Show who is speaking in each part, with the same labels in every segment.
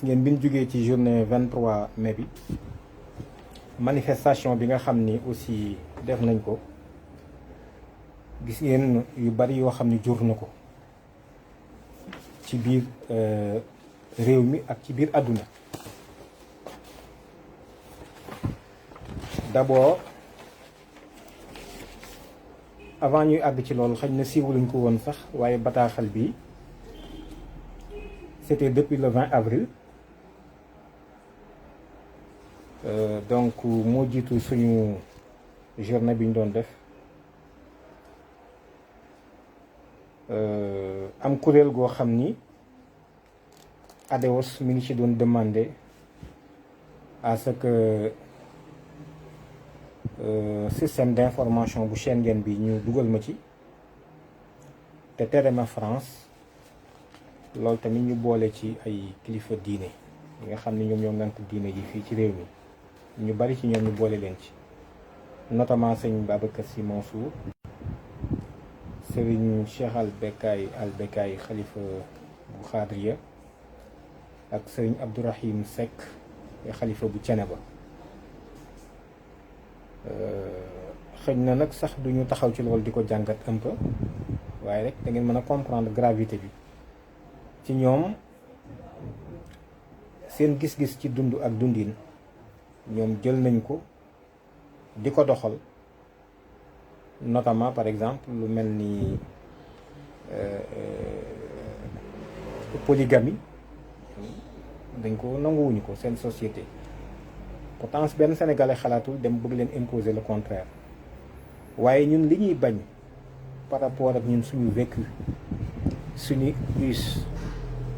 Speaker 1: ngeen bi ñu jógee ci journée 23 mai bi manifestation bi nga xam ni aussi def nañ ko gis ngeen yu bari yoo xam ni jur na ko ci biir réew mi ak ci biir àdduna. D'abord avant ñuy àgg ci loolu xëy na siiwaluñ ko woon sax waaye bataaxal bi c'était depuis le 20 avril donc moo jiitu suñu journée bi ñu doon def am kuréel goo xam ni ADEOS mi ngi ci doon demander à ce que système d'information bu Schengen bi ñu dugal ma ci te tere ma France loolu tamit ñu boole ci ay kilifa diine yi nga xam ne ñoom ñoo ngànk diine ji fii ci réew mi ñu bari ci ñoom ñu boole leen ci notamment sëñ Babacar Sy Mansour, sëriñ Cheikh al Bekkaay xalifa bu Xaadiriya ak sëriñ Abdourahim Seck xalifa bu Ceneba. xëy na nag sax duñu taxaw ci loolu di ko jàngat un peu waaye rek da ngeen mën a comprendre gravité bi ci ñoom seen gis-gis ci dund ak dundin ñoom jël nañ ko di ko doxal notamment par exemple lu mel ni polygamie dañ ko nanguwuñu ko seen société. pourtant benn sénégalais xalaatul dem bëgg leen imposer le contraire waaye ñun li ñuy bañ par rapport ak ñun suñu vécu suñu us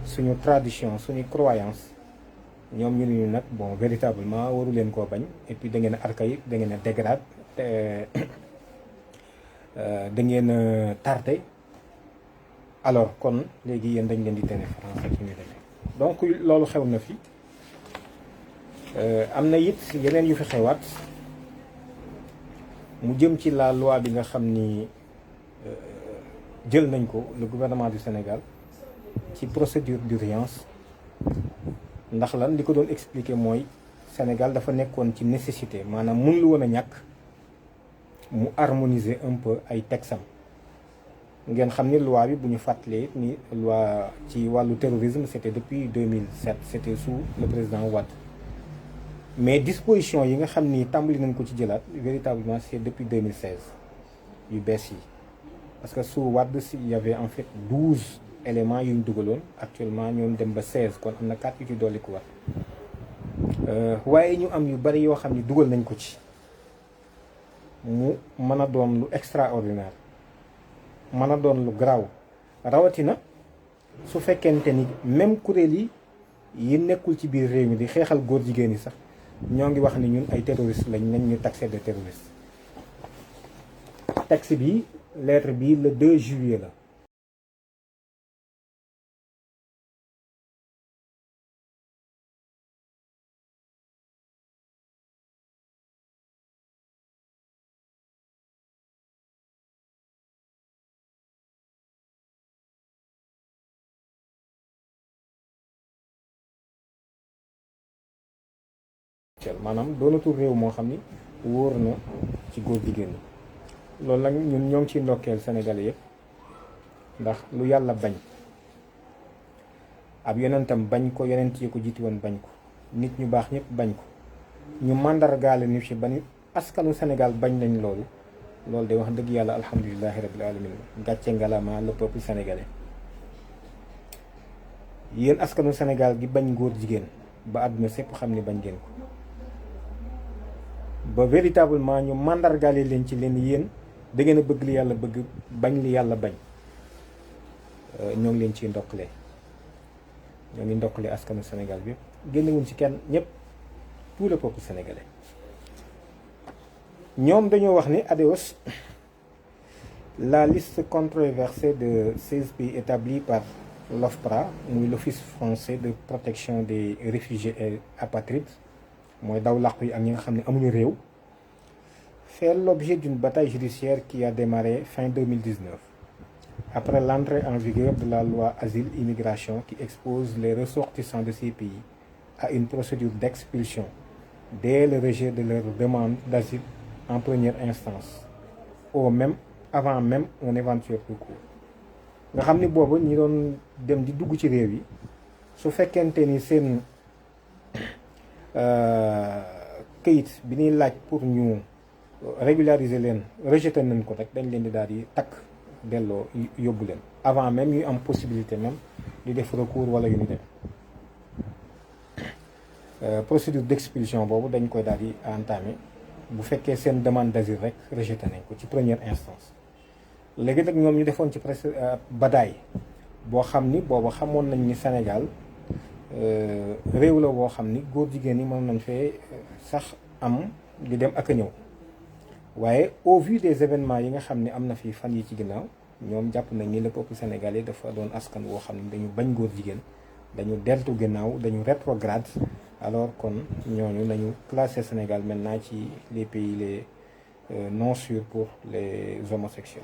Speaker 1: suñu tradition suñu croyance ñoom ñu ne ñu nag bon véritablement waru leen koo bañ et puis da ngeen a archaïque da ngeen a dégrade da ngeen a tardé alors kon léegi yéen dañ leen di tere France ak ñu demee donc loolu xew na fi. am na it yeneen yu fi xewaat mu jëm ci la loi bi nga xam ni jël nañ ko le gouvernement du Sénégal ci procédure d'urgence ndax lan li ko doon expliquer mooy Sénégal dafa nekkoon ci nécessité maanaam mun lu woon a ñàkk mu harmoniser un peu ay texam ngeen xam ni loi bi bu ñu fàttalee ni loi ci wàllu terrorisme c'était depuis 2007 c'était sous le président Wade. mais disposition yi nga xam ni tàmbali nañ ko ci jëlaat véritablement c'est depuis 2016 yu bees yi parce que sous Wade si y avait en fait 12 éléments yu ñu dugaloon actuellement ñoom dem ba 16 kon am na 4 yu ci dolli ko wat waaye ñu am yu bari yoo xam ni dugal nañ ko ci mu mën a doon lu extraordinaire mën a doon lu garaaw rawatina su fekkente ni même kuréel yi nekkul ci biir réew mi di xeexal góor jigéen yi sax ñoo ngi wax ni ñun ay terroristes lañ nañ ñu taxé de terroristes. texte bi lettre bi le 2 juillet la. maanaam doonatul réew moo xam ni wóor na ci góor jigéen ñi loolu nag ñun ñoo ngi ciy ndokkeel Sénégalais yëpp ndax lu yàlla bañ ab yonentam bañ ko yonent yi ko jiiti woon bañ ko nit ñu baax ñëpp bañ ko ñu màndargaale ni ci ba ni askanu Sénégal bañ nañ loolu de wax dëgg yàlla alhamdulilahi rabbil alamin gàcce ngalama le peuple sénégalais. yéen askanu Sénégal gi bañ góor jigéen ba àdduna sépp xam ni bañ ngeen ko ba véritablement ñu màndargaale leen ci leen yéen da ngeen a bëgg li yàlla bëgg bañ li yàlla bañ ñoo ngi leen ciy ndokkale ñoo ngi ndokkale askanu Sénégal bi génnewuñ ci kenn ñëpp tout le peuple sénégalais. ñoom dañoo wax ni ADEOS la liste controversée de 16 pays établis par l'OFPRA muy l'Office français de protection des réfugiés et apatrides mooy daw làqu yi ak ñi nga xam ne amuñu réew fait l'objet d'une bataille judiciaire qui a démarré fin 2019 après l'entrée en vigueur de la loi Asile Immigration qui expose les ressortissants de ces pays à une procédure d'expulsion dès le rejet de leur demande d'asile en première instance, avant même un éventuel recours. nga xam ni boobu ñi doon dem di dugg ci réew yi su fekkente ni seen këyit bi ñuy laaj pour ñu régulariser leen rejeté nañ ko rek dañ leen di daal di takk delloo yóbbu leen avant même yu am possibilité même di def recours wala yu ni dem procédure d'expulsion boobu dañ koy daal di entamer bu fekkee seen demande d'asile rek rejeté nañ ko ci première instance. léegi nag ñoom ñu defoon ci presque bataille boo xam ni booba xamoon nañ ni Sénégal réew la boo xam ni góor jigéen ñi mën nañ fee sax am di dem ak a ñëw waaye au vu des événements yi nga xam ni am na fii fan yi ci ginnaaw ñoom jàpp nañ ni le peuple sénégalais dafa doon askan woo xam ni dañu bañ góor jigéen dañu deltu ginnaaw dañu rétrograde alors kon ñooñu nañu classé Sénégal maintenant ci les pays les non sûrs pour les homosexuels.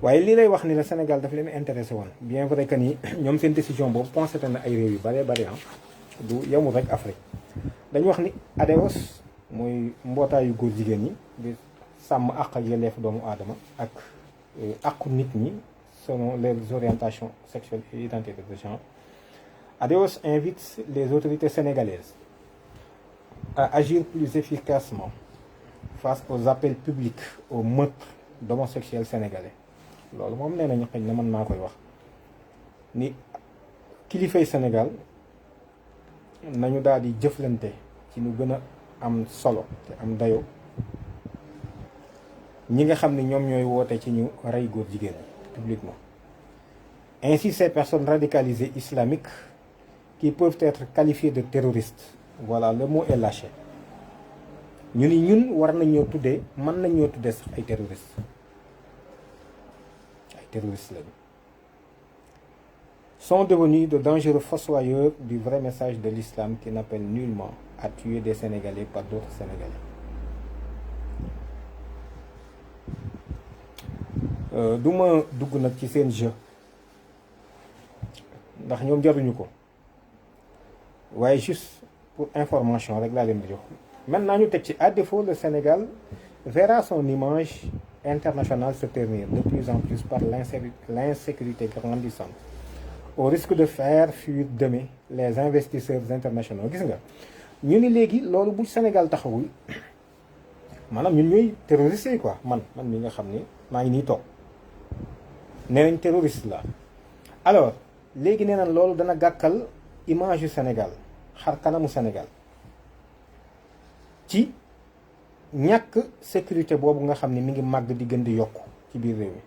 Speaker 1: waaye lii lay wax ni la Sénégal daf leen intéressé woon bien vrai que ni ñoom seen décision boobu constaté na ay réew yu bëree bëri du yemul rek Afrique dañu wax ni ADEOS mooy mbootaayu góor jigéen ñi di sàmm àq ak yelleef doomu aadama ak àqu nit ñi selon les orientations sexuelles et identité de genre. ADEOS invite les autorités sénégalaises à agir plus efficacement face aux appels publics au meurtre d'homosexuels sénégalais. loolu moom nee nañu xëy na man maa koy wax ni kilifay Sénégal nañu daal di jëflante ci nu gën a am solo te am dayo ñi nga xam ni ñoom ñooy woote ci ñu rey góor jigéen publiquement. Ainsi ces personnes radicalisées islamiques qui peuvent être qualifiées de terroristes, voilà le mot est lâché, ñu ni ñun war nañ ñoo tuddee mën nañ ñoo tuddee sax ay terroristes lañu sont devenus de dangereux fossoyeurs du vrai message de l'islam qui n'appelle nullement à tuer des Sénégalais par d'autres Sénégalais. Du ma dugg nag ci seen jeu ndax ñoom jaruñu ko waaye juste pour information rek laa leen di jox. maintenant ñu teg ci à défaut le Sénégal verra son image internationale se ternir de plus en plus par l'insécurité grandissante au risque de faire fuir demain les investisseurs internationaux. Gis nga ñu ni léegi loolu bu Sénégal taxawul maanaam ñun ñooy terroristes yi quoi man mi nga xam ni maa ngi nii toog nee nañ terroriste la alors léegi nee nañ loolu dana gàkkal image yu Sénégal xar kanamu Sénégal ci ñàkk sécurité boobu nga xam ne mi ngi màgg di gën di yokk ci biir réew mi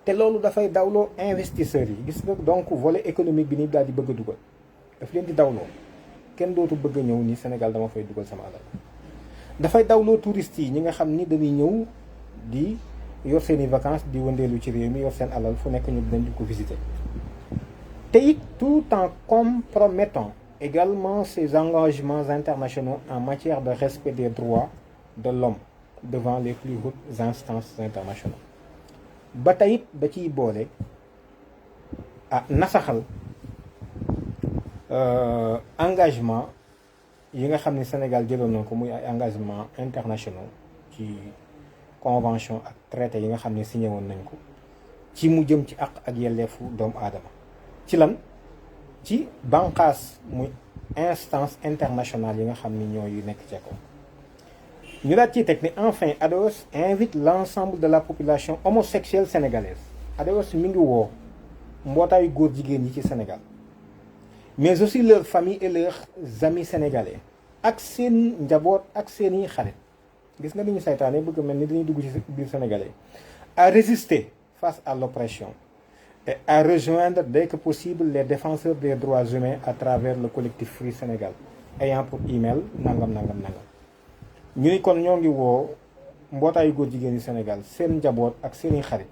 Speaker 1: te loolu dafay dawloo investisseurs yi. Gis nga donc volet économique bi ni daal di bëgg a dugal daf leen di dawloo kenn dootu bëgg a ñëw ni Sénégal dama fay dugal sama alal. dafay dawloo touristes yi ñi nga xam ni dañuy ñëw di yor seen i vacances di wëndeelu ci réew mi yor seen alal fu nekk ñu dañ di ko visiter te it tout en compromettant également ses engagements internationaux en matière de respect des droits de l'homme devant les plus hautes instances internationales. ba tey it da ciy boole nasaxal engagement yi nga xam ne Sénégal jëloon na ko muy ay engagement internationaux ci convention ak traité yi nga xam ne signé woon nañ ko ci mu jëm ci àq ak yelleefu doomu aadama ci lan ci banqaas muy instance internationale yi nga xam ni ñooy nekk ci ko ñu daal ciy teg ni enfin ADEOS invite l'ensemble de la population homosexuelle sénégalaise. ADEOS mi ngi woo mbootaayu góor jigéen yi ci Sénégal mais aussi leurs familles et leurs amis sénégalais ak seen njaboot ak seeni xarit. Gis nga ni ñu saytaane bëgg mel ni dañuy dugg ci biir sénégalais à résister face à l'oppression et à rejoindre dès que possible les défenseurs des droits humains à travers le collectif Free Sénégal ayant pour email nangam. ñu ni kon ñoo ngi woo mbootaayu góor jigéen yi Sénégal seen njaboot ak seeni xarit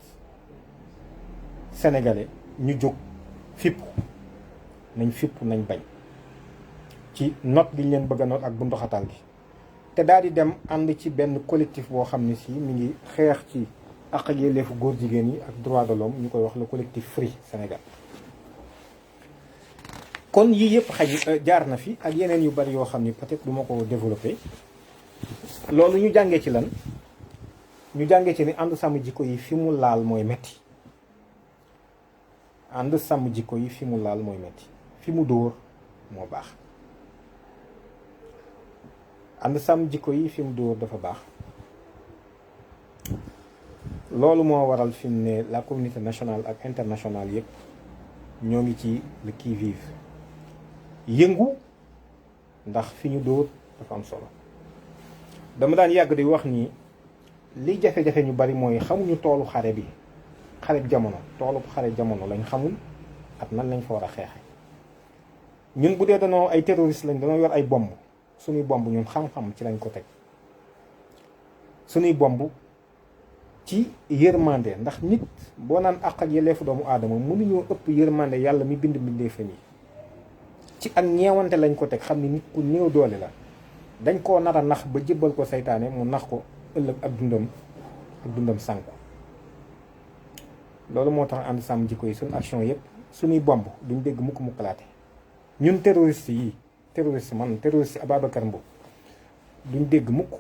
Speaker 1: sénégalais ñu jóg fippu nañ bañ ci not gi ñu leen bëgg a not ak bu ndoxatal gi te daal di dem ànd ci benn collectif boo xam ne si mi ngi xeex ci àq ak yelleefu góor jigéen yi ak droit de l'homme ñu koy wax le collectif Free Sénégal. kon yii yëpp xaj jaar na fi ak yeneen yu bari yoo xam ni peut-être du ma ko développer. loolu ñu jàngee ci lan ñu jàngee ci ni ànd sàmm jikko yi fi mu laal mooy metti ànd sàmm jikko yi fi mu laal mooy metti fi mu dóor moo baax ànd sàmm jikko yi fi mu dóor dafa baax loolu moo waral fi mu ne la communauté nationale ak internationale yëpp ñoo ngi ci le qui-vive yëngu ndax fi ñu dóor dafa am solo dama daan yàgg di wax ni li jafe-jafe ñu bari mooy xamuñu toolu xare bi xare jamono toolu xare jamono lañ xamul ak nan lañ fa war a xeexe ñun bu dee danoo ay terroriste lañ danoo yor ay bomb suñuy bomb ñun xam-xam ci lañ ko teg suñuy bomb ci yërmande ndax nit boo naan àq ak yelleefu doomu aadama mënuñoo ëpp yërmande yàlla mi bind mbindeefam yi ci ak ñeewante lañ ko teg xam ni nit ku néew doole la dañ koo nar a nax ba jébbal ko saytaane mu nax ko ëllëg ak dundam sànku loolu moo tax ànd sàmm jikko yi suñu action yëpp suñuy bomb duñ dégg mukk mukkalaate ñun terroriste yi terroriste Ababacar Mbow duñ dégg mukk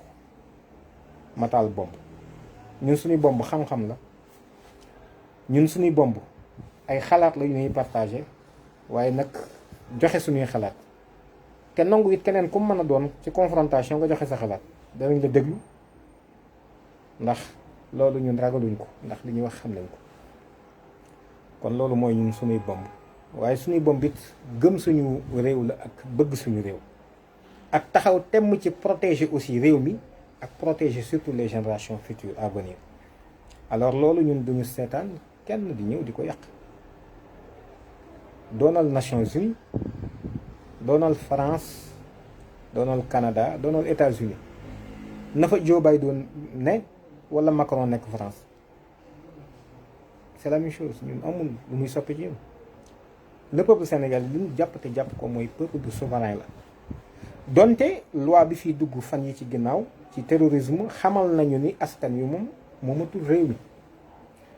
Speaker 1: mataal bomb ñun suñuy bomb xam-xam la ñun suñuy bomb ay xalaat la yu ñuy partagé waaye nag joxe suñuy xalaat te nangu it keneen ku mën a doon ci confrontation nga joxe sa xalaat danañ la déglu ndax loolu ñun ragaluñ ko ndax li ñuy wax xam nañ ko kon loolu mooy ñun suñuy bomb waaye suñuy bomb it gëm suñu réew la ak bëgg suñu réew ak taxaw temm ci protéger aussi réew mi ak protéger surtout les générations futures à venir alors loolu ñun duñu seetaan kenn di ñëw di ko yàq doonal Nations Unies doonal France doonal Canada doonal États-Unis na fa Joe Biden ne wala Macron nekk France c'est la même chose ñun amul lu muy soppi ci ñun le peuple sénégalais li ñu jàpp te jàpp ko mooy peuple bu souverain la donte loi bi fiy dugg fan yi ci ginnaaw ci terrorisme xamal nañu ni askan wi moom moomatul réew mi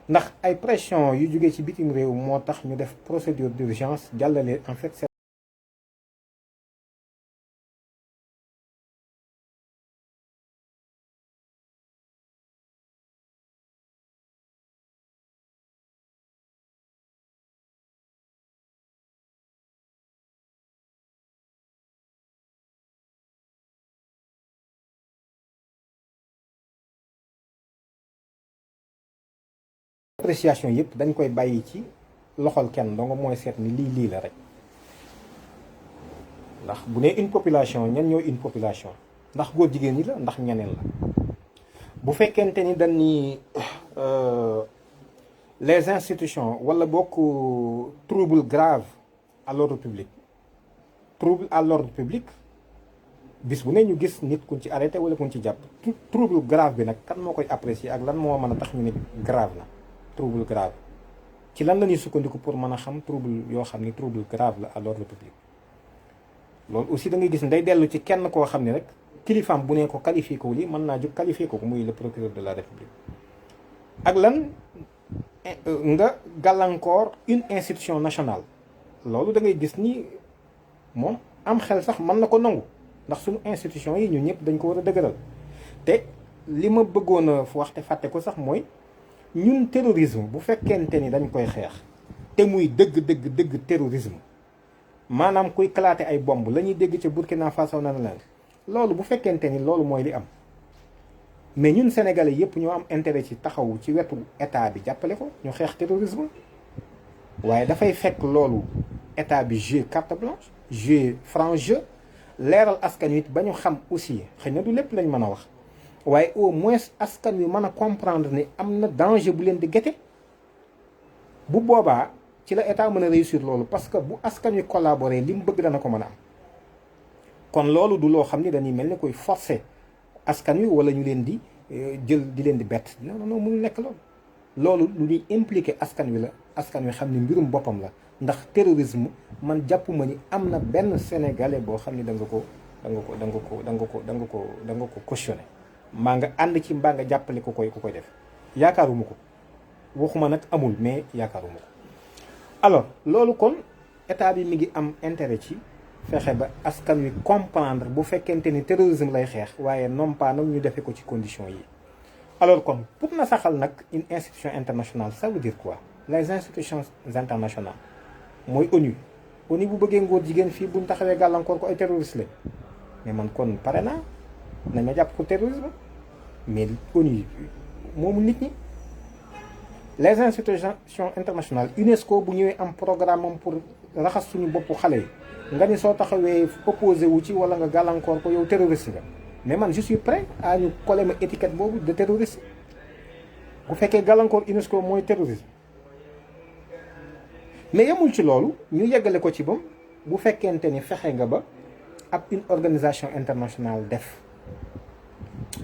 Speaker 1: ndax ay pression yu jógee ci bitim réew moo tax ñu def procédure d'urgence jàllale en fait appréciation yëpp dañ koy bàyyi ci loxol kenn donc mooy seet ni lii la rek ndax bu nee une population ñan ñooy une population ndax góor jigéen ñi la ndax ñeneen la bu fekkente ni dañ ni les institutions wala bokk trouble grave à l'ordre public trouble à l'ordre public bis bu ne ñu gis nit kuñ ci arrêté wala kuñ ci jàpp trouble grave bi nag kan moo koy apprécier ak lan moo mën a tax ñu ne grave na trouble grave ci lan la ñuy sukkandiku pour mën a xam trouble yoo xam ni trouble grave la à l'ordre public loolu aussi da ngay gis nday dellu ci kenn koo xam ne rek kilifaam bu ne ko qualifié ko li mën naa jóg qualifié ko muy le procureur de la république ak lan nga gàllankoor une institution nationale loolu da ngay gis ni moom am xel sax mën na ko nangu ndax suñu institution yi ñun ñëpp dañ ko war a dëgëral te li ma bëggoon a wax te fàtte ko sax mooy ñun terrorisme bu fekkente ni dañ koy xeex te muy dëgg terrorisme maanaam kuy kalaate ay bomb la ñuy dégg ca Burkina Faso na leen loolu bu fekkente ni loolu mooy li am mais ñun sénégalais yëpp ñoo am intérêt ci taxaw ci wetu état bi jàppale ko ñu xeex terrorisme waaye dafay fekk loolu état bi jouer carte blanche jouer franc jeu leeral askan wi ba ñu xam aussi xëy na du lépp lañ mën a wax waaye au moins askan wi mën a comprendre ni am na danger bu leen di guette bu boobaa ci la état mën a réussir loolu parce que bu askan wi collaborer li mu bëgg dana ko mën a am kon loolu du loo xam ni dañuy mel ni koy forcer askan wi wala ñu leen di jël di leen di bett non mënul nekk loolu lu ñuy impliqué askan wi la askan wi xam ni mbirum boppam la ndax terrorisme man jàpp ma ni am na benn sénégalais boo xam ni da nga ko cautionné maa nga ànd ci mbaa nga jàppale ku koy def yaakaaruma ko waxuma nag amul mais yaakaaruma ko alors loolu kon état bi mi ngi am intérêt ci fexe ba askan wi comprendre bu fekkente ni terrorisme lay xeex waaye non pas nag ñu defee ko ci conditions yi. alors kon pour na saxal nag une institution internationale ça veut dire quoi les institutions internationales mooy ONU bu bëggee ngóor jigéen fii buñ taxawee gàllankoor ko ay terroristes lañ mais man kon pare naa nañ ma jàpp ko terrorisme mais ONU moomu nit ñi. les institutions internationales UNESCO bu ñëwee am programme am pour raxas suñu boppu xale yi nga ni soo taxawee opposé wu ci wala nga gàllankoor ko yow terroriste nga mais man je suis prêt à ñu coller ma étiquette boobu de terroriste bu fekkee gàllankoor UNESCO mooy terrorisme. mais yemul ci loolu ñu yeggale ko ci bam bu fekkente ni fexe nga ba ab une organisation internationale def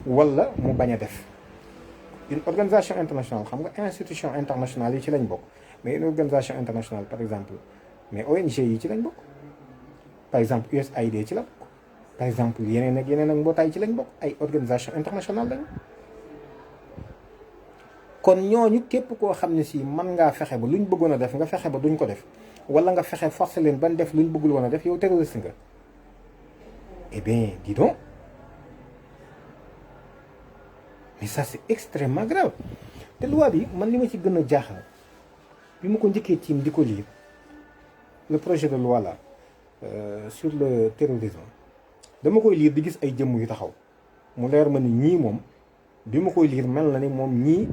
Speaker 1: wala mu bañ a def. une organisation internationale xam nga institution internationale yi ci lañ bokk mais une organisation internationale par exemple mais ONG yi ci lañ bokk par exemple USAID ci la bokk par exemple yeneen ak mbootaay ci lañ bokk ay organisation internationale lañ kon ñooñu képp koo xam ne si mën ngaa fexe ba luñ bëggoon a def nga fexe ba duñ ko def wala nga fexe forcer leen ban def luñ bëggul woon a def yow terroriste nga eh bien dis donc. mais ça c'est extrêmement grave te loi bi man li ma ci gën a jaaxal bi ma ko njëkkee tiim di ko lire le projet de loi là sur le terrorisme dama koy lire di gis ay jëmm yu taxaw mu leer ma ni ñii moom bi ma koy lire mel na ni moom ñii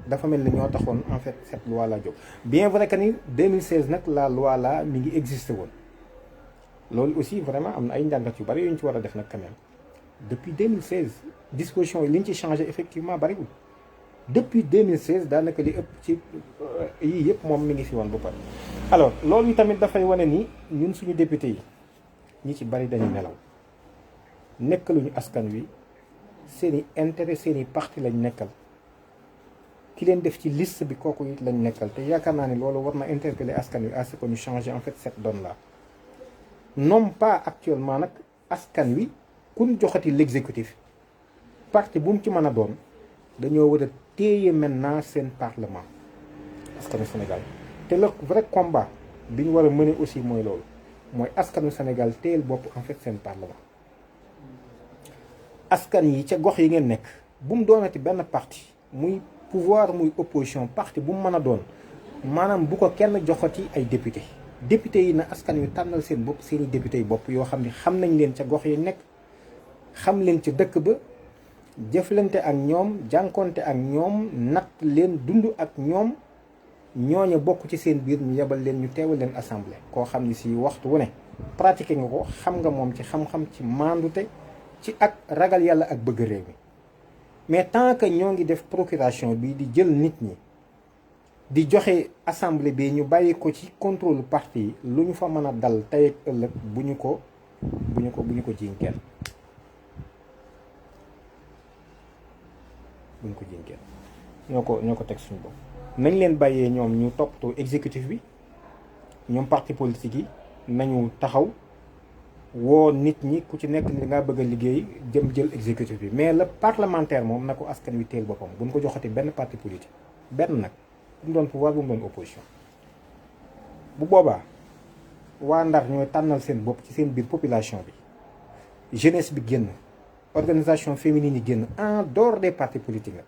Speaker 1: dafa mel ni ñoo taxoon en fait cette loi là jóg bien vrai que ni 2016 nag la loi là mi ngi existé woon loolu aussi vraiment am na ay njàngat yu bari yu ñu ci war a def nag quand même depuis 2016 disposition yi li ñu ci changé effectivement bariwul depuis 2016 daanaka li ëpp ci yii yëpp moom mi ngi fi woon ba pare. alors loolu tamit dafay wane ni ñun suñu député yi ñi ci bari dañu nelaw nekkaluñu askan wi seen i intérêt seen i parti lañ nekkal ki leen def ci liste bi kooku it lañ nekkal te yaakaar naa ni loolu war na interpeller askan wi à ce que ñu changer en fait cette donne là non pas actuellement nag askan wi. kun joxati l'exécutif parti bu mu ci mën a doon dañoo war a téye maintenant seen parlement askanu Sénégal te le vrai combat bi ñu war a mener aussi mooy loolu mooy askanu Sénégal téyel bopp en fait seen parlement askan yi ca gox yi ngeen nekk bu mu doonati benn parti muy pouvoir muy opposition parti bu mu mën a doon maanaam bu ko kenn joxati ay député yi na askan wi tànnal seen bopp seeni député yi bopp yoo xam ne xam nañ leen ca gox yi nekk xam leen ci dëkk ba jëflante ak ñoom jànkonte ak ñoom natt leen dund ak ñoom ñooñu bokk ci seen biir ñu yebal leen ñu teewal leen assemblée koo xam ni si waxtu wu ne pratiqué nga ko xam nga moom ci xam-xam ci maandute ci ak ragal yàlla ak bëgg réew mi mais tant que ñoo ngi def procuration bi di jël nit ñi di joxe assemblée bi ñu bàyyi ko ci contrôle parti yi lu ñu fa mën a dal tey ak ëllëg bu ñu ko jiiñ kenn buñ ko jiñ kenn ñoo ko teg suñu bopp nañ leen bàyyee ñoom ñu toppatoo exécutif bi ñoom parti politique yi nañu taxaw woo nit ñi ku ci nekk ni dangaa bëgg a liggéey jël exécutif bi mais le parlementaire moom na ko askan wi teel boppam buñ ko joxati benn parti politique benn nag bu mu doon pouvoir bu mu doon opposition bu boobaa waa Ndar ñooy tànnal seen bopp ci seen biir population bi jeunesse bi génn organisation féminine yi génn en dehors des partis politiques la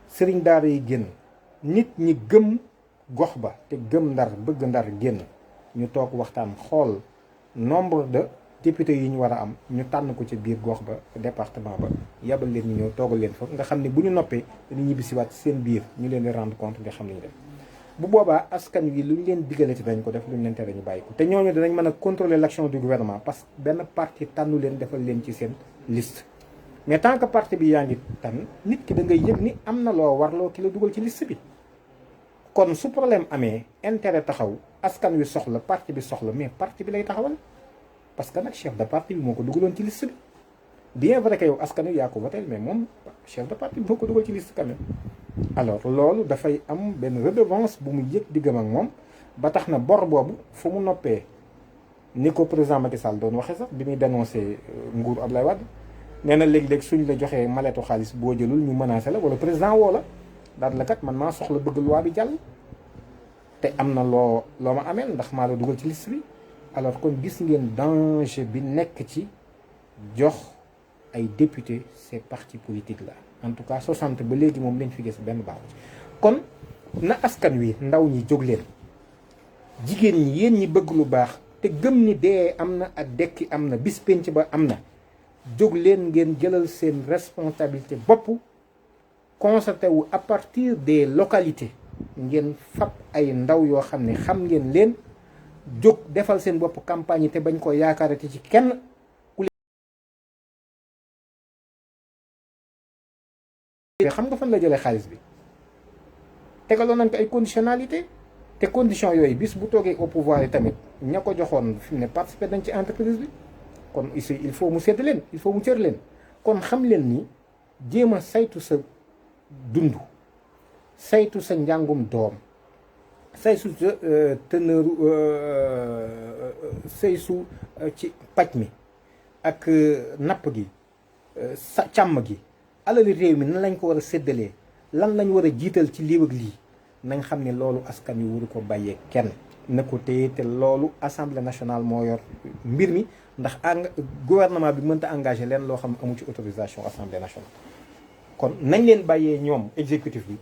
Speaker 1: sëriñ daara yi génn nit ñi gëm gox ba te gëm Ndar bëgg Ndar génn ñu toog waxtaan xool nombre de députés yi ñu war a am ñu tànn ko ci biir gox ba département ba yabal leen ñu ñëw toogal leen fa nga xam ne bu ñu noppee dañu ñibbisiwaat seen biir ñu leen di rendre compte nga xam ne ñu def bu boobaa askan wi lu ñu leen digalati dañ ko def lu ñu leen tere ñu bàyyi ko te ñooñu danañ mën a contrôler l'action du gouvernement parce que benn parti tànnu leen defal leen ci seen liste mais tant que parti bi yaa ngi tànn nit ki da ngay yëg ni am na loo warloo ki la dugal ci liste bi kon su problème amee intérêt taxaw askan wi soxla parti bi soxla mais parti bi lay taxawal parce que nag chef de parti bi moo ko dugaloon ci liste bi bien vrai que yow askan wi yaa ko voté mais moom chef de parti bi moo ko dugal ci liste quand même alors loolu dafay am benn redevance bu mu yëg diggam ak moom ba tax na bor boobu fu mu noppee ni ko président Macky Sall doon waxee sax bi muy dénoncé nguur Abdoulaye Wade nee na léeg-léeg suñ la joxee maletu xaalis boo jëlul ñu menacé la wala président woo la daal la kat man maa soxla bëgg loi bi jàll te am na loo ma ameel ndax maa la dugal ci liste bi. alors kon gis ngeen danger bi nekk ci jox ay député ces partis politiques là en tout cas 60 ba léegi moom lañ fi gis benn baaxu kon na askan wi ndaw ñi jóg leen jigéen ñi yéen ñi bëgg lu baax te gëm ni dee am na ak dekki am na bis penc ba am na jóg leen ngeen jëlal seen responsabilité bopp concerté wu à partir des localités ngeen fab ay ndaw yoo xam ne xam ngeen leen jóg defal seen bopp campagne yi te bañ ko yaakaarati ci kenn ku leen xam nga fan la jëlee xaalis bi tegaloon nañ ko ay conditionnalité te condition yooyu bis bu toogee au pouvoir yi tamit ña ko joxoon fi mu ne participer nañ ci entreprise bi kon ici il faut mu sedd leen il faut mu cër leen kon xam leen ni jéem a saytu sa dund saytu sa njàngum doom saytu sa teneur saytu ci paj mi ak napp gi sa càmm gi alali réew mi nan lañ ko war a séddalee lan lañ war a jiital ci lii ak lii nañ xam ne loolu askan wi waru ko bàyyee kenn na ko téye te loolu assemblée nationale moo yor mbir mi ndax gouvernement bi mënta engagé leen loo xam ne amu ci autorisation assemblée nationale kon nañ leen bàyyee ñoom exécutif bi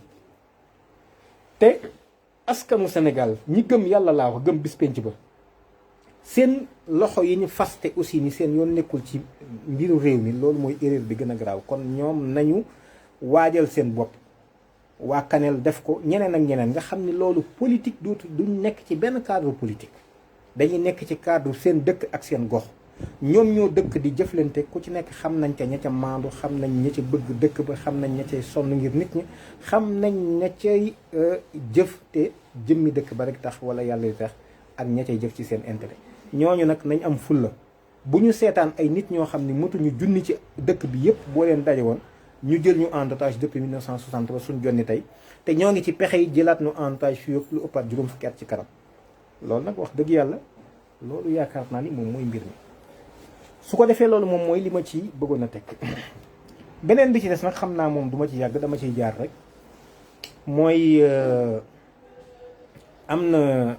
Speaker 1: te askanu Sénégal ñi gëm yàlla laa wax gëm bis penc ba seen loxo yi ñu faste aussi ni seen yoon nekkul ci mbiru réew mi loolu mooy erreur bi gën a garaaw kon ñoom nañu waajal seen bopp waa Kanel def ko ñeneen ak ñeneen nga xam ni loolu politique duñ nekk ci benn cadre politique dañuy nekk ci cadre seen dëkk ak seen gox ñoom ñoo dëkk di jëflante ku ci nekk xam nañ ca ña ca maandu xam nañ ña ca bëgg dëkk ba xam nañ ña cay sonn ngir nit ñi xam nañ ña cay jëf te jëmmi dëkk ba rek tax wala yàlla yi tax ak ña cay jëf ci seen intérêt ñooñu nag nañ am fulla bu ñu seetaan ay nit ñoo xam ne motuñu junni ci dëkk bi yépp boo leen daje woon ñu jël ñu en otage depuis 1960 ba suñ jonni tey te ñoo ngi ci pexe yi jëlaat ñu en otage fii lu ëppaat juróom fukki at ci kanam loolu nag wax dëgg yàlla loolu yaakaar naa ni moom mooy mbir mi su ko defee loolu moom mooy li ma ci bëggoon a teg beneen bi ci des nag xam naa moom duma ci yàgg dama ciy jaar rek mooy am na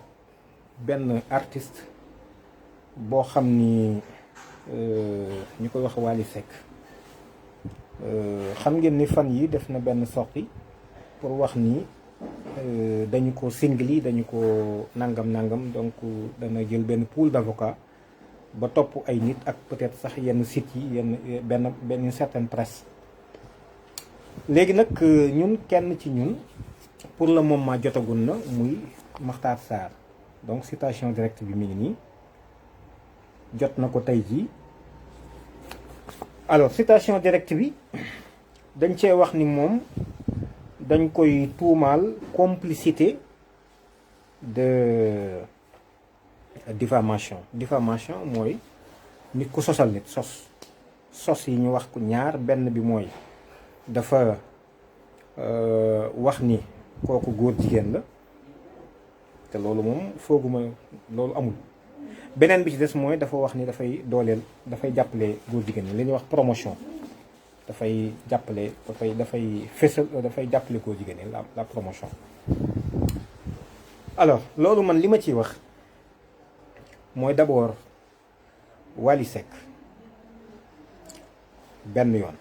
Speaker 1: benn artiste boo xam ni ñu koy wax Wally Seck xam ngeen ni fan yi def na benn sortie pour wax ni dañu ko singli dañu ko nangam donc dana jël benn pool d'avocat ba topp ay nit ak peut-être sax yenn sites yi yenn benn une certaine presse léegi nag ñun kenn ci ñun pour le moment jotagun na muy Makhtar Sarr donc citation directe bi mi ngi nii jot na ko tey jii alors citation directe bi dañ cee wax ni moom dañ koy tuumaal complicité de diffamation mooy nit ku sosal nit sos yi ñu wax ku ñaar benn bi mooy dafa wax ni kooku góor jigéen la te loolu moom fooguma loolu amul beneen bi ci des mooy dafa wax ni dafay dooleel dafay jàppale góor jigéen ñi li ñuy wax promotion dafay jàppale dafay fésal dafay jàppale góor jigéen ñi la promotion. alors loolu man li ma ciy wax mooy d'abord Wally Seck benn yoon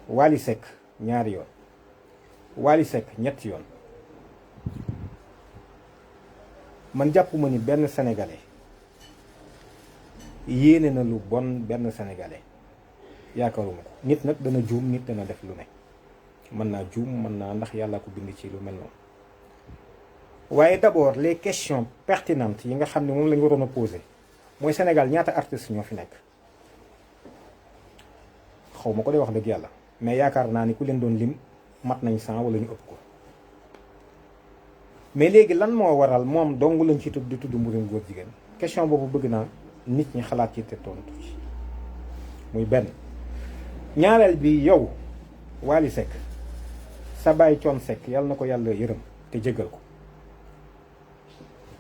Speaker 1: Wally Seck ñaari yoon Wally Seck ñetti yoon man jàppuma ni benn sénégalais yéene na lu bon benn sénégalais yaakaaruma ko nit nag dana juum nit dana def lu ne mën naa juum mën naa ndax yàlla ko bind ci lu mel noonu waaye d'abord les questions pertinentes yi nga xam ne moom la ñu waroon a poser mooy Sénégal ñaata artistes ñoo fi nekk xaw ma ko de wax dëgg yàlla mais yaakaar naa ni ku leen doon lim mat nañ 100 wala ñu ëpp ko mais léegi lan moo waral moom dong lañ ci tudd di tudd mbirum góor jigéen question boobu bëgg naa nit ñi xalaat ci te tontu ci muy benn ñaareel bi yow Wally Seck sa baay Thione Seck yàlla na ko yàlla yërëm te jéggal ko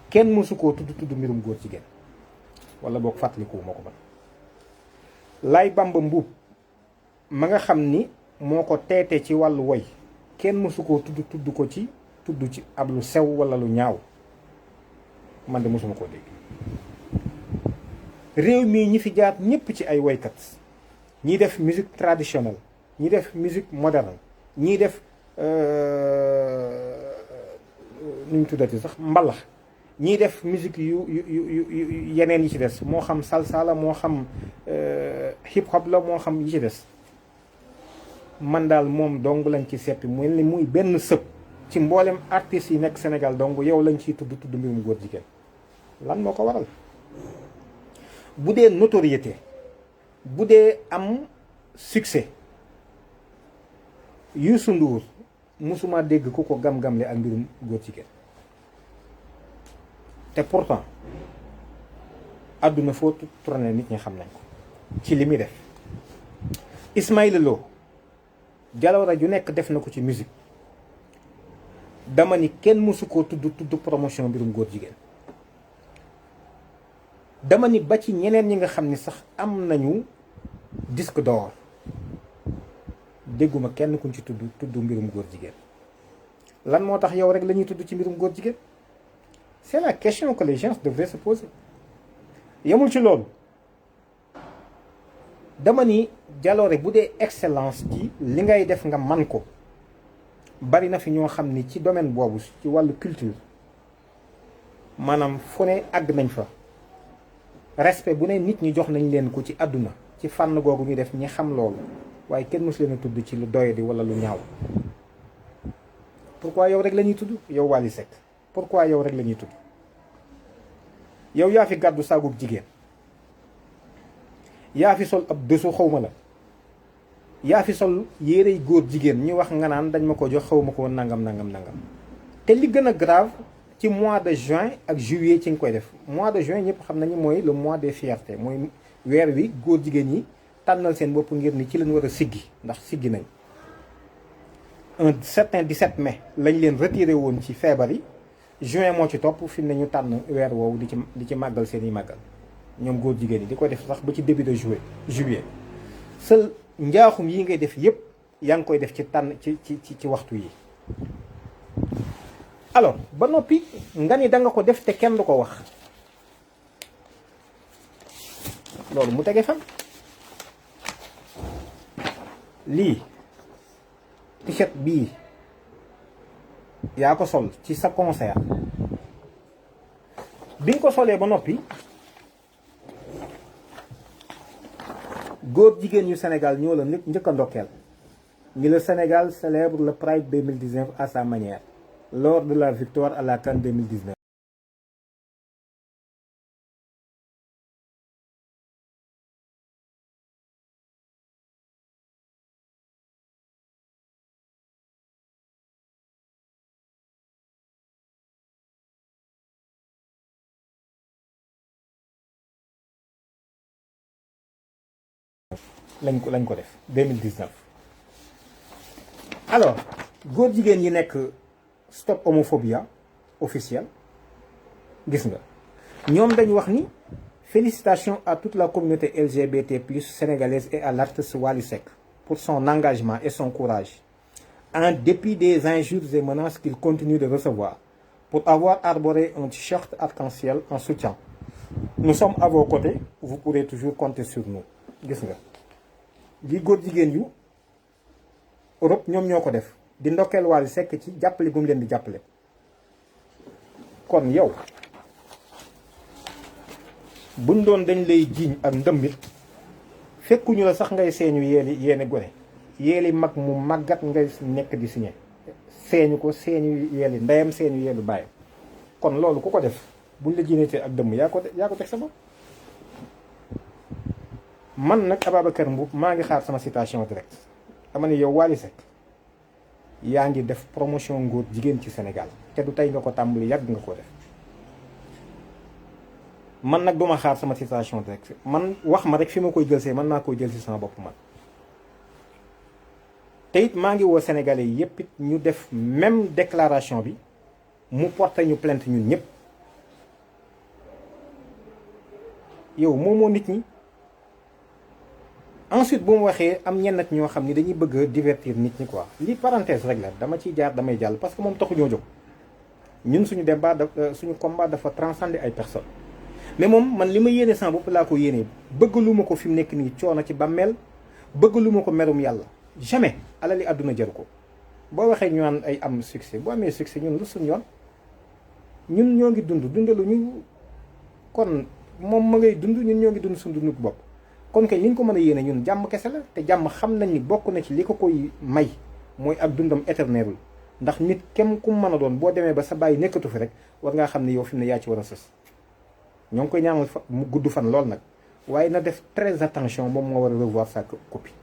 Speaker 1: kenn mësu koo tudd mbirum góor jigéen wala boog fàttalikuwu ma ko man Laye Bamba Mbuub ma nga xam ni moo ko teete ci wàllu woy kenn mësu koo tudd ko ci tudd ci ab lu sew wala lu ñaaw man de mosuma koo dégg. réew mii ñi fi jaar ñëpp ci ay woykat ñii def musique traditionnelle ñii def musique moderne ñii def nu ñu tuddati sax mbalax ñii def musique yu yeneen yi ci des moo xam salsa la moo xam hip hop la moo xam yi ci des man daal moom dong lañ ci seppi muy benn sëb ci mboolem artistes yi nekk Sénégal dong yow lañ ciy tudd mbirum góor jigéen lan moo ko waral. bu dee notoriété bu dee am succès Youssou Ndour musuma dégg ku ko gam-gamle ak mbirum góor jigéen te pourtant àdduna foo tourné nit ñi xam nañ ko ci li muy def. Ismaïla Lo jaloore ju nekk def na ko ci musique dama ni kenn mësu koo tudd promotion mbirum góor jigéen. dama ni ba ci ñeneen ñi nga xam ni sax am nañu disque d'or dégguma kenn kuñ ci tudd mbirum góor jigéen. lan moo tax yow rek la ñuy tudd ci mbirum góor jigéen c'est la question que les gens devraient se poser. yemul ci loolu dama ni jaloore bu dee excellence ci li ngay def nga man ko bari na fi ñoo xam ni ci domaine boobu ci wàllu culture maanaam fu ne àgg nañ fa. respect bu ne nit ñi jox nañ leen ko ci àdduna ci fànn googu ñu def ñi xam loolu waaye kenn mës leen a tudd ci lu doyadi wala lu ñaaw. pourquoi yow rek la ñuy tudd yow Wally Seck pourquoi yow rek la ñuy tudd yow yaa fi gàddu saagub jigéen yaa fi sol ab dësu xawma la yaa fi sol yérey góor jigéen ñu wax nga naan dañ ma ko jox xawma ko nangam te li gën a grave ci mois de juin ak juillet ci nga koy def mois de juin ñëpp xam nañu mooy le mois des fiertés mooy weer wi góor jigéen ñi tànnal seen bopp ngir ni ci lañ war a siggi ndax siggi nañ. un certain 17 mai lañ leen retiré woon ci feebar yi juin moo ci topp fi mu ne ñu tànn weer woowu di ci màggal seen i màggal ñoom góor jigéen ñi di ko def sax ba ci début de juillet seul njaaxum yi ngay def yépp yaa ngi koy def ci tànn ci waxtu yi. alors ba noppi nga ni da nga ko def te kenn du ko wax loolu mu tege fan. lii t-shirt bii yaa ko sol ci sa concert bi nga ko solee ba noppi góor jigéen yu Sénégal ñoo la njëkk a ndokkeel ni le Sénégal célèbre le Pride 2019 à sa manière lors de la victoire à la CAN 2019. lañ ko def 2019 alors góor jigéen yi nekk stop homophobia officiel gis nga ñoom dañu wax ni félicitations à toute la communauté LGBT+ sénégalaise et à l'artiste Wally Seck pour son engagement et son courage en dépit des injures et menaces qu'il continue de recevoir pour avoir arboré un t-shirt arc-en-ciel en soutien. Nous sommes à vos côtés, vous pourrez toujours compter sur nous. Gis nga li góor jigéen yu Europe ñoom ñoo ko def di ndokkeel Wally Seck ci jàppale bu mu leen di jàppale. kon yow buñ doon dañ lay jiiñ ak ndëmbit fekkuñu la sax ngay seeñu yeeni gone yeeli mag mu màggat ngay nekk di signé seeñu ko seeñu yeeli ndeyam seeñu yeelu bàyyam kon loolu ku ko def buñ la jiinatee ak dëmm yaa ko teg sa bopp. man nag Ababacar Mboup maa ngi xaar sama citation direct dama ne yow Wally Seck yaa ngi def promotion ngóor jigéen ci Sénégal te du tey nga ko tàmbali yàgg nga ko def. man nag duma xaar sama citation direct man wax ma rek fi ma koy jëlsee man naa koy jël si sama bopp man te it maa ngi woo Sénégalais yi yépp it ñu def même déclaration bi mu porté ñu plainte ñun ñëpp. yow moomoo nit ñi. ensuite bu mu waxee am ñenn ñoo xam ni dañuy bëgg a divertir nit ñi quoi lii parenthèse rek la dama ciy jaar damay jàll parce que moom taxu ñoo jóg ñun suñu débat suñu combat dafa transcender ay personnes. mais moom man li ma yéene sama bopp laa ko yéene bëgg lu ma ko fi mu nekk nii coono ci bàmmeel bëgg lu ma ko merum yàlla jamais alali àdduna jaru ko. boo waxee ñu naan ay am succès boo amee succès ñun lu suñ yoon ñun ñoo ngi dund dundalu ñu kon moom ma ngay dund ñun ñoo ngi dund suñ dunduk bopp. kon kay li ñu ko mën a yéene ñun jàmm kese la te jàmm xam nañ ni bokk na ci li ko koy may mooy ak dundam éternel ndax nit kem ku mën a doon boo demee ba sa bàyyi nekkatu fi rek war ngaa xam ne yow fi mu ne yaa ci war a sës. ñoo ngi koy ñaanal mu gudd fan lool nag waaye na def très attention moom moo war a revoir sa copie.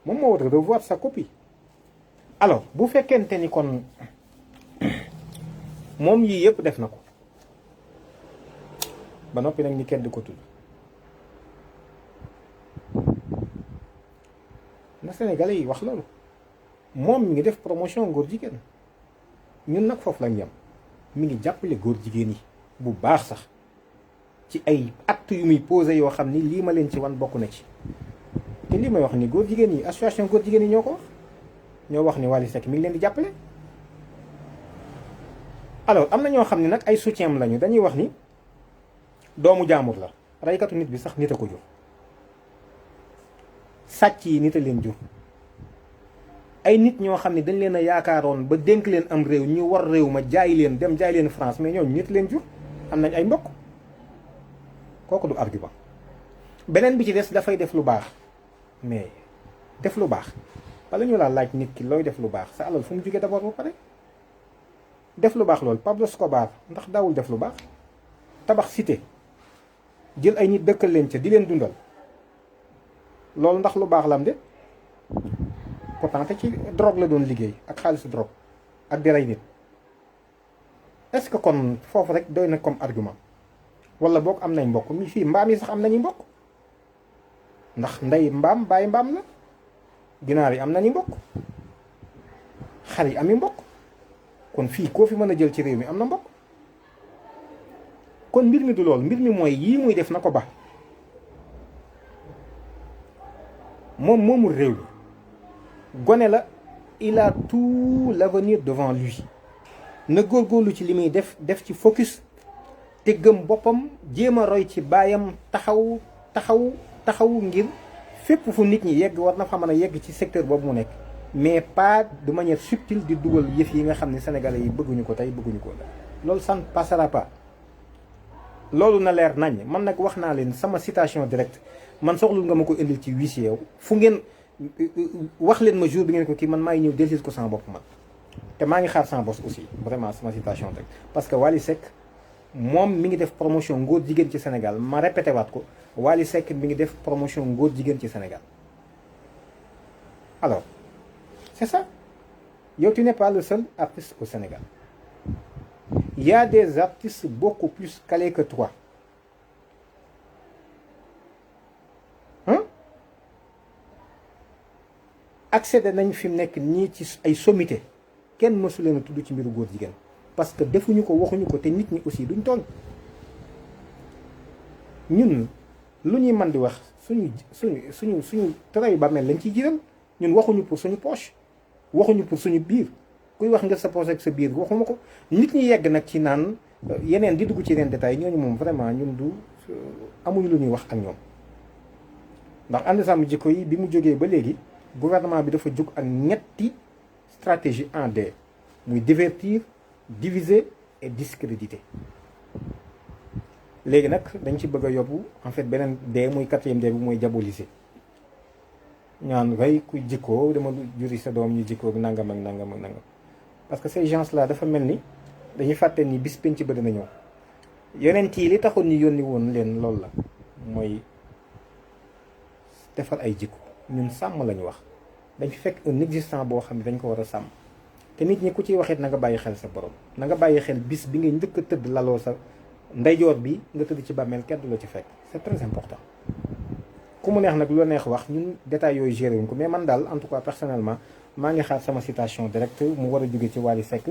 Speaker 1: moom moo war a revoir sa copie. alors bu fekkente ni kon moom yii yëpp def na ko ba noppi nag ni kenn du ko tudd na Sénégalais yi wax loolu moom mi ngi def promotion góor jigéen ñun nag foofu lañ yem mi ngi jàppale góor jigéen yi bu baax sax ci ay actes yu muy posé yoo xam ni lii ma leen ci wan bokk na ci te lii may wax ni góor jigéen yi association góor jigéen yi ñoo ko wax ñoo wax ni Wally Seck mi ngi leen di jàppale. alors am na ñoo xam ne nag ay soutien lañu dañuy wax ni doomu jaamur la reykatu nit bi sax nit a ko jur sàcc yi nit a leen jur ay nit ñoo xam ne dañ leen a yaakaaroon ba dénk leen am réew ñu war réew ma jaay leen dem jaay leen France mais ñooñu nit leen jur am nañ ay mbokk kooku du argument. beneen bi ci des dafay def lu baax mais def lu baax bala ñu laa laaj nit ki looy def lu baax sa alal fu mu jógee d'abord ba pare. def lu baax loolu Pablo Escobar ndax daawul def lu baax tabax cité jël ay nit dëkkal leen ca di leen dundal loolu ndax lu baax la am de pourtant te ci drogue la doon liggéey ak xaalisu drogue ak di rey nit est-ce que kon foofu rek doy na comme argument wala boog am nañ mbokk mi fii mbaam yi sax am nañu mbokk ndax ndey mbaam bàyyi mbaam la ginaar yi am nañu mbokk xar yi ami mbokk kon fii koo fi mën a jël ci réew mi am na mbokk kon mbir mi du lool mbir mi mooy yii muy def na ko ba moom moomul réew mi gone la il a tout l'avenir devant lui na góorgóorlu ci li muy def ci focus te gëm boppam jéem a roy ci baayam taxaw ngir fépp fu nit ñi yegg war na fa mën a yegg ci secteur boobu mu nekk mais pas de manière subtile di dugal yëf yi nga xam ne sénégalais yi bëgguñu ko tey bëgguñu ko loolu ça ne passera pas loolu na leer nañ man nag wax naa leen sama citation directe man soxlul nga ma ko indil ci huissier yow fu ngeen wax leen ma jour bi ngeen ko kii man maa ngi ñëw dellusi ko sama bopp man te maa ngi xaar sama boss aussi vraiment sama citation directe parce que Wally Seck moom mi ngi def promotion ngóor jigéen ci Sénégal ma répété waat ko Wally Seck mi ngi def promotion ngóor jigéen ci Sénégal alors c'est ça yow tu n'es pas le seul artiste au Sénégal il y a des artistes beaucoup plus calés que toi accédé nañ fi mu nekk nii ci ay sommité kenn mësu leen a tudd ci mbiru góor jigéen parce que defuñu ko waxuñu ko te nit ñi aussi duñ tooñ ñun lu ñuy man di wax suñu tarayu bàmmeel lañ ciy jiral ñun waxuñu pour suñu poche waxuñu pour suñu biir kuy wax nga sa poche ak sa biir waxuma ko nit ñi yegg nag ci naan yeneen di dugg ci yeneen détails ñooñu moom vraiment ñun du amuñu lu ñuy wax ak ñoom ndax ànd sàmm jikko yi bi mu jógee ba léegi gouvernement bi dafa jóg ak ñetti stratégie en D muy divertir diviser et discréditer léegi nag dañ ci bëgg a yóbbu en fait beneen D muy quatrième D bi mooy diaboliser ñaan way ku jikkoo dama juri sa doom ñu jikkoo nangam ak nangam ak nangam parce que ces gens là dafa mel ni dañuy fàtte ni bis penc ba dina ñëw yonent yi li taxoon ñu yónni woon leen loolu la mooy defar ay jikko ñun sàmm lañu wax dañ fi fekk un existant boo xam ne dañ ko war a sàmm te nit ñi ku ciy waxit na nga bàyyi xel sa borom na nga bàyyi xel bis bi ngay njëkk a tëdd laloo sa ndeyjoor bi nga tëdd ci bàmmeel kenn du la ci fekk c'est très important ku mu neex nag lu la neex wax ñun détails yooyu géré wuñ ko mais man daal en tout cas personnellement maa ngi xaar sama citation directe mu war a jóge ci Wally Seck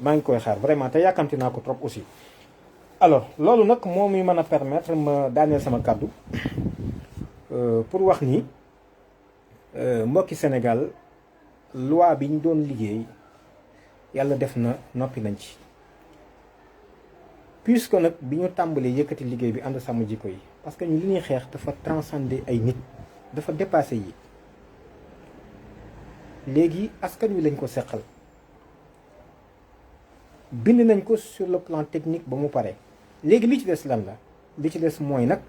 Speaker 1: maa ngi koy xaar vraiment te yàkkamti naa ko trop aussi alors loolu nag moo muy mën a permettre ma daaneel sama kàddu pour wax ni mbokki Sénégal loi bi ñu doon liggéey yàlla def na noppi nañ ci puisque nag bi ñu tàmbalee yëkkati liggéey bi ànd sàmm jikko yi parce que ñu li ñuy xeex dafa transcender ay nit dafa dépassé yi léegi askan wi lañ ko seqal bind nañ ko sur le plan technique ba mu pare léegi li ci des lan la li ci des mooy nag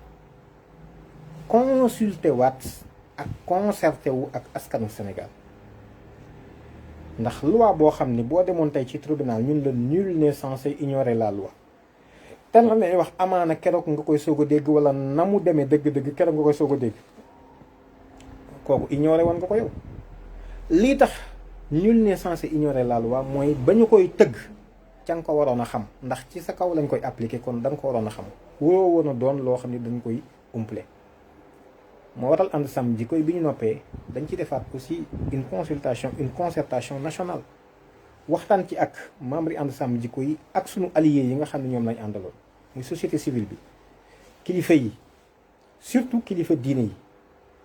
Speaker 1: consulter waat ak concerté wu ak askanu Sénégal ndax loi boo xam ni boo demoon tey ci tribunal ñun la nul n'est censé ignorer la loi te la lay wax amaana keroog nga koy soog a dégg wala na mu demee dëgg-dëgg keroog nga koy soog a dégg kooku ignorer woon nga ko yow lii tax nul n'est censé ignorer la loi mooy ba ñu koy tëgg ca nga ko waroon a xam ndax ci sa kaw lañ koy appliquer kon da nga ko waroon a xam woo woon a doon loo xam ne dañ koy umple moo waral ànd sàmm jikko yi bi ñu noppee dañ ci defaat aussi une concertation nationale waxtaan ci ak membres yi ànd sàmm jikko yi ak sunu alliés yi nga xam ne ñoom lañ àndaloon muy société civile bi kilifa yi surtout kilifa diine yi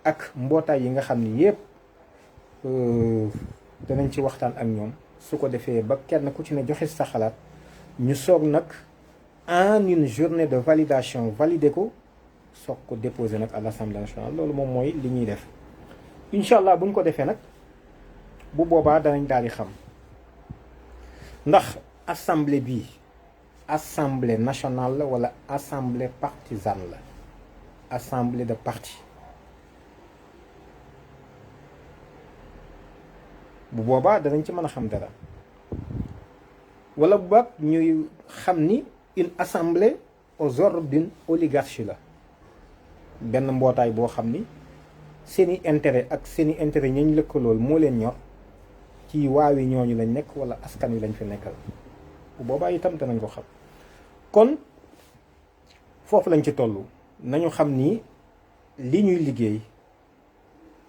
Speaker 1: ak mbootaay yi nga xam ne yépp danañ ci waxtaan ak ñoom su ko defee ba kenn ku ci ne joxe sa xalaat ñu soog nag en une journée de validation valider ko soog ko déposer nag à l'Assemblée nationale loolu moom mooy li ñuy def incha allah bu ñu ko defee nag bu boobaa danañ daal di xam ndax assemblée bii assemblée nationale la wala assemblée partisane la assemblée de parti bu boobaa danañ ci mën a xam dara wala bu baax ñuy xam ni une assemblée aux ordres d'une oligarchie la benn mbootaay boo xam ni seeni intérêt ak seeni intérêt ñañ lëkkalool moo leen ñor ci waawi ñooñu lañ nekk wala askan wi lañ fi nekkal bu boobaa itam danañ ko xam kon foofu lañ ci toll nañu xam ni li ñuy liggéey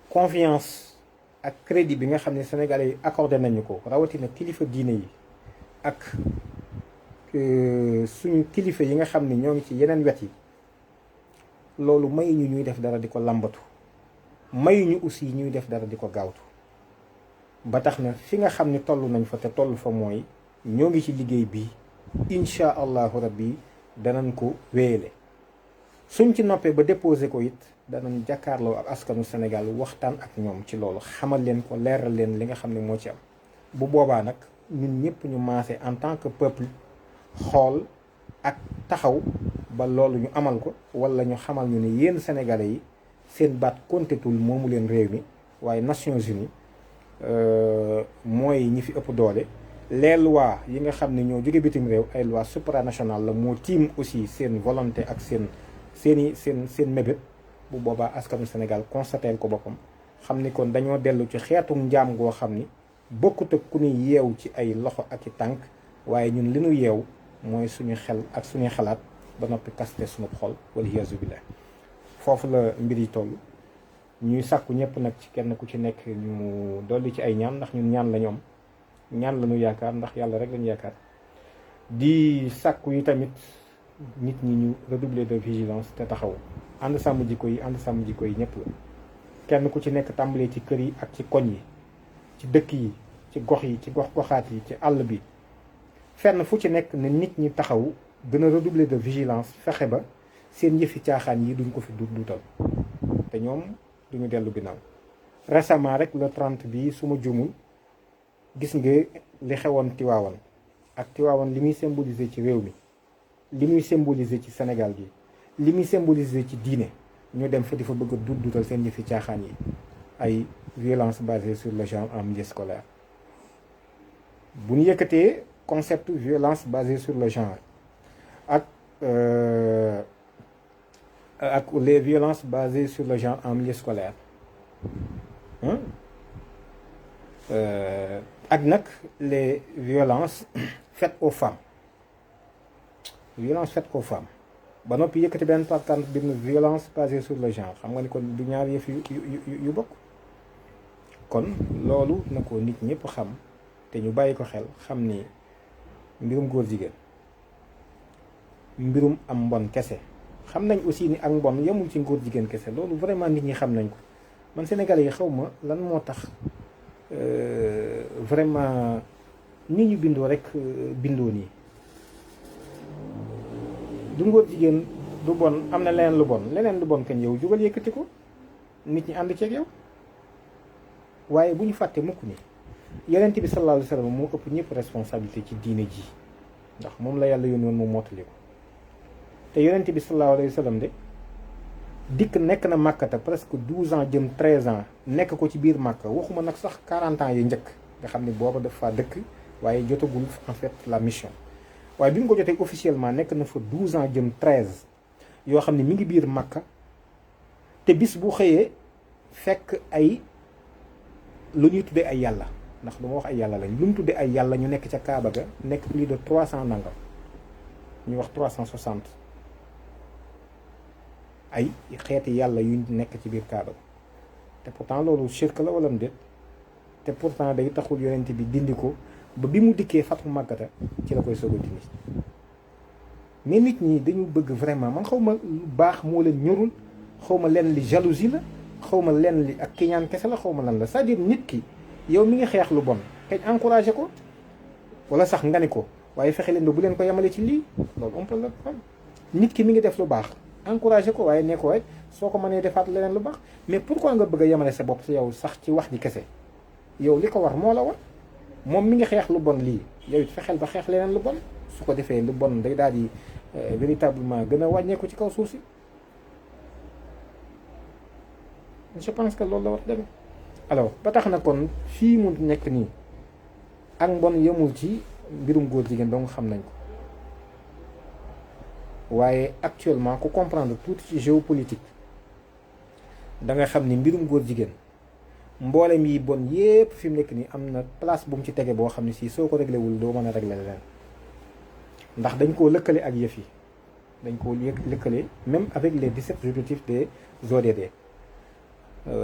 Speaker 1: confiance ak crédit bi nga xam ne sénégalais yi accordé nañu ko rawatina kilifa diine yi ak suñu kilifa yi nga xam ne ñoo ngi ci yeneen wet yi loolu mayuñu ñuy def dara di ko làmbatu mayuñu aussi ñuy def dara di ko gaawtu ba tax na fi nga xam ne toll nañ fa te toll fa mooy ñoo ngi ci liggéey bi incha allahu rabbi danañ ko wéyale suñ ci noppee ba déposé ko it danañ jàkkaarloo ak askanu Sénégal waxtaan ak ñoom ci loolu xamal leen ko leeral leen li nga xam ne moo ci am bu boobaa nag ñun ñëpp ñu maase en tant que peuple xool ak taxaw ba loolu ñu amal ko wala ñu xamal ñu ne yéen sénégalais yi seen baat kontetul moomu leen réew mi waaye Nations Unies mooy ñi fi ëpp doole les lois yi nga xam ne ñoo jóge bitim réew ay lois supranationales la moo tiim aussi seen volonté ak seen mébét bu boobaa askanu Sénégal constateel ko boppam xam ni kon dañoo dellu ci xeetu njaam goo xam ni bokkut ak ku ñuy yeew ci ay loxo ak i tànk waaye ñun li ñu yeew mooy suñu xel ak suñuy xalaat ba noppi kaste suñu xol waliyaasu billah foofu la mbir yi toll ñuy sàkku ñëpp nag ci kenn ku ci nekk ñu dolli ci ay ñaan ndax ñun ñaan la ñoom ñaan la ñu yaakaar ndax yàlla rek lañu yaakaar di sàkku yi tamit nit ñi ñu redoubler de vigilance te taxaw ànd sàmm jikko yi ñëpp la kenn ku ci nekk tàmbalee ci kër yi ak ci koñ yi ci dëkk yi ci gox yi ci gox-goxaat yi ci àll bi fenn fu ci nekk ne nit ñi taxaw gën a redoubler de vigilance fexe ba seen yëfi caaxaan yi duñ ko fi duutal te ñoom duñu dellu ginnaaw récemment rek le 30 bi su ma juumul gis nga li xewoon Tiwaawan ak Tiwaawan li muy symboliser ci réew mi li muy symboliser ci Sénégal gi li muy symboliser ci diine ñu dem fa di fa bëgg a duutal seen yëfi caaxaan yi ay violence basée sur le genre en milieu scolaire bu ñu yëkkatee concept violence basée sur le genre ak les violences basées sur le genre en milieu scolaire ak nag les violences faites aux femmes ba noppi yëkkati benn partant bi violence basée sur le genre xam nga ni kon du ñaar yëf yu bokk kon loolu na ko nit ñëpp xam te ñu bàyyi ko xel xam ni mbirum góor jigéen mbirum am mbon kese xam nañ aussi ni ak mbon yemul ci góor jigéen kese loolu vraiment nit ñi xam nañ ko man sénégalais yi xaw ma lan moo tax vraiment ni ñu bindoo rek bindoo nii. du ngóor jigéen du bon am na leneen lu bon kañ yow jugal yëkkati ko nit ñi ànd ceeg yow. waaye bu ñu fàtte mukk ni yonent bi sallallahu alayhi wa sallam moo ëpp ñëpp responsabilité ci diine ji ndax moom la yàlla yónni woon moom mottali ko te yonent bi sallallahu alayhi wa sallam de dikk nekk na màkkata presque 12 ans jëm 13 ans nekk ko ci biir màkka waxuma nag sax 40 ans yu njëkk nga xam ne booba dafa dëkk waaye jotagul en fait la mission waaye bi mu ko jotee officiellement nekk na fa 12 ans jëm 13 yoo xam ne mi ngi biir màkka te bis bu xëyee fekk ay lu ñuy tuddee ay yàlla ndax du ma wax ay yàlla lañ lu mu tuddee ay yàlla ñu nekk ca Kaaba ga nekk plus de 300 nangam ñu wax 360 ay xeeti yàlla yu nekk ci biir Kaaba ga te pourtant loolu shirk la wala mu déet te pourtant day taxul yonent bi dindi ko ba bi mu dikkee fatu màggata ci la koy soog a dindi mais nit ñi dañu bëgg vraiment man xaw ma lu baax moo leen ñorul xaw ma leen li jalousie la xaw ma leen li ak kiñaan kese la xaw ma lan la c'est-à-dire nit ki yow mi ngi xeex lu bon kañ encouragé ko wala sax nga ni ko waaye fexe leen ba bu leen ko yemale ci lii loolu on peut le faire. nit ki mi ngi def lu baax encouragé ko waaye ne ko rek soo ko mënee defaat leneen lu baax mais pourquoi nga bëgg a yemale sa bopp si yow sax ci wax ji kese yow li ko war moo la war moom mi ngi xeex lu bon lii yow it fexeel ba xeex leneen lu bon su ko defee lu bon day daal di véritablement gën a wàññeeku ci kaw suuf si. je pense que loolu la war demee alors ba tax na kon fii mu nekk nii ak mbon yemul ci mbirum góor jigéen dong xam nañ ko waaye actuellement ku comprendre tuuti ci géopolitique da nga xam ni mbirum góor jigéen mboolem yi bon yépp fi mu nekk nii am na place bu mu ci tege boo xam ne si soo ko réglé wul doo mën a réglé leneen ndax dañ koo lëkkale ak yëf yi dañ koo lëkkale même avec les 17 objectifs des ODD.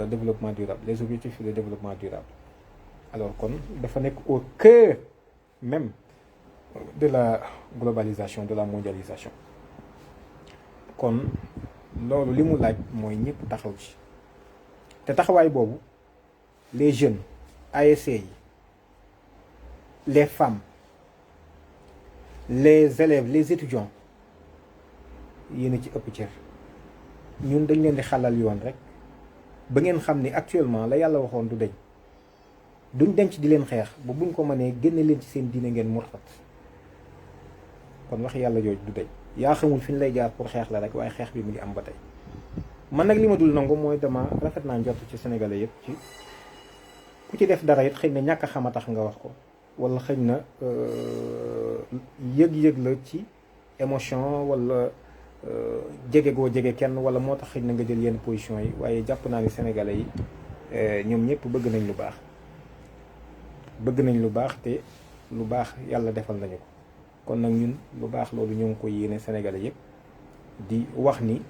Speaker 1: Développement durable, les objectifs de développement durable. Alors kon dafa nekk au cœur même de la globalisation, de la mondialisation. kon loolu li mu laaj mooy ñëpp taxaw ci te taxawaay boobu les jeunes ASC yi les femmes les élèves les étudiants yéen a ci ëpp cër ñun dañ leen di xalal yoon rek ba ngeen xam ni actuellement la yàlla waxoon du deñ duñ denc di leen xeex ba buñ ko mënee génne leen ci seen diine ngeen murtat kon wax yàlla jooju du deñ yaa xamul fi ñu lay jaar pour xeex la rek waaye xeex bi mu ngi am ba tey man nag li ma dul nangu mooy dama rafet naa njort ci sénégalais yëpp ci ku ci def dara it xëy na ñàkk a xam a tax nga wax ko wala xëy na yëg-yëg la ci émotion wala jege goo jege kenn wala moo tax xëy na nga jël yenn position yi waaye jàpp naa ni sénégalais yi ñoom ñëpp bëgg nañ lu baax te lu baax yàlla defal nañu ko kon nag ñun lu baax loolu ñoo ngi ko yéene sénégalais yëpp di wax ni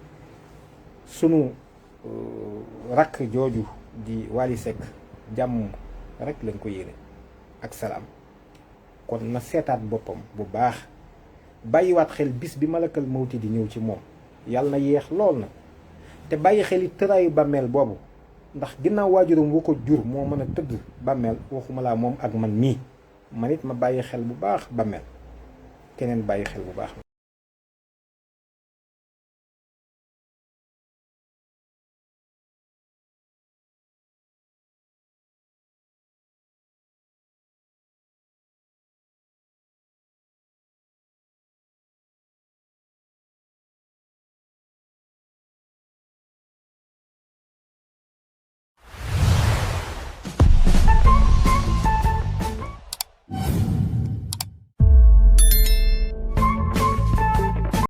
Speaker 1: sunu rakk jooju di Wally Seck jàmm rek lañ ko yéene ak salaam kon na seetaat boppam bu baax bàyyiwaat xel bis bi malakal mawti di ñëw ci moom yàlla na yéex lool na te bàyyi xel yi tëraayu bàmmeel boobu ndax ginnaaw waajuram woo ko jur moo mën a tëdd bàmmeel waxuma laa moom ak man mii man it ma bàyyi xel bu baax bàmmeel keneen bàyyi xel bu baax